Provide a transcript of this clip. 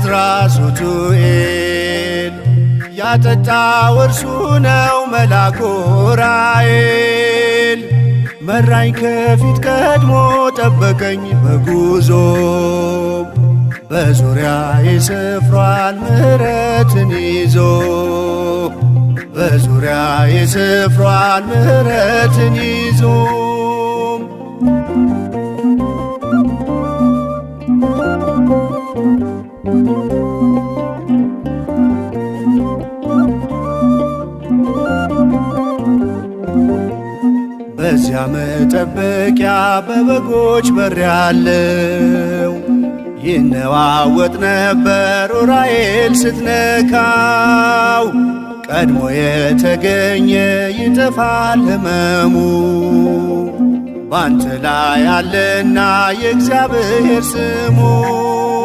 ዕዝራ ሱቱኤል ያጠጣው እርሱ ነው መልአኩ ዑራኤል። መራኝ ከፊት ቀድሞ ጠበቀኝ በጉዞ በዙሪያዬ ሰፍሯል ምሕረትን ይዞ በዙሪያዬ ሰፍሯል ምሕረትን ይዞ። በዚያ መጠበቂያ በበጎች በር ያለው ይነዋወጥ ነበር ዑራኤል ስትነካው ቀድሞ የተገኘ ይጠፋል ሕመሙ ባንተ ላይ አለና የእግዚአብሔር ስሙ።